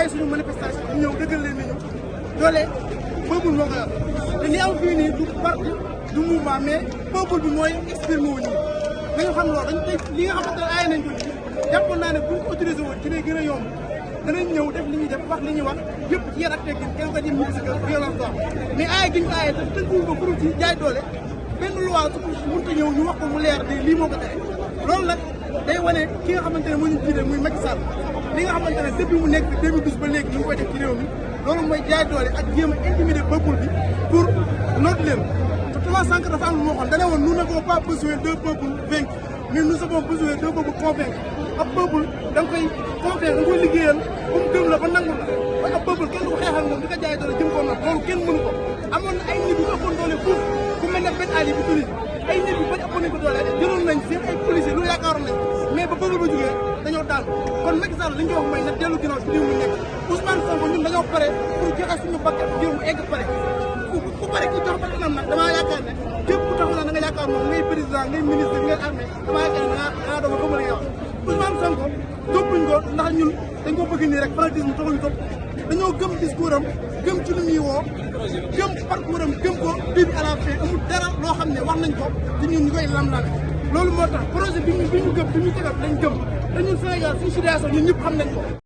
wooyee suñu manifestation ñu ñëw dëggal leen ni ñu doole peuple moo ko yor te li am fii nii du parti du mouvement mais peuple bi mooy exprimer wu ñu dañu xam loolu dañ tey li nga xamante ne aaye nañ ko nii jàppoon naa ne buñ ko autorisé woon ci lay gën a yomb danañ ñëw def li ñuy def wax li ñuy wax yëpp ci yar ak teggin kenn ko di ñibbi si kër violence do am mais aaye gi ñu ko aaye te tënkuñ ko pour ci jaay doole benn loi su mënta ñëw ñu wax ko mu leer lii moo ko tere loolu nag day wane ki nga xamante ne moo ñu jiite muy Macky Sall li nga xamante ne depuis mu nekk fi 2012 ba léegi ñu ngi koy def ci réew mi loolu mooy jaay doole ak jéem a intimider peuple bi pour noot leen te Thomas Sankara dafa am lu moo xam dane woon nous n'avons pas besoin d'un peuple vaincu mais nous avons besoin d'un peuple convaincu ab peuple da nga koy convaincre da nga koy liggéeyal ba mu gëm la ba nangul la ba ab peuple kenn du ko xeexal moom di ko jaay doole jëm ko noonu loolu kenn mënu ko amoon na ay nit yu ëppoon doole foofu ku mel ne Ben Ali bu Tunisie ay nit yu bañ ëppoon nañ ko doole jëloon nañ seen ay policiers lu yaakaaroon nañ mais ba peuple ba jógee dañoo daal kon Macky Sall li ñu wax mooy na dellu ginnaaw ci li mu nekk Ousmane Sonko ñun dañoo pare pour joxe suñu bakkan ngir mu egg pare ku pare ki jox bakkanam nag damaa yaakaar ne képp ku taxaw na da nga yaakaar moom ngay président ngay ministre ngay armée damaa yaakaar ne dangaa doog a xamal nga wax Ousmane Sonko toppuñ ko ndax ñun dañ ko bëgg nii rek fanatisme taxuñu topp dañoo gëm discours am gëm ci lu muy woo gëm parcours am gëm ko début à la fin amul dara loo xam ne wax nañ ko te ñun ñu koy lam-lame loolu moo tax projet bi ñu gëm bi ñu tegal lañ gëm te ñun Sénégal suñu situation ñun ñëpp xam nañ ko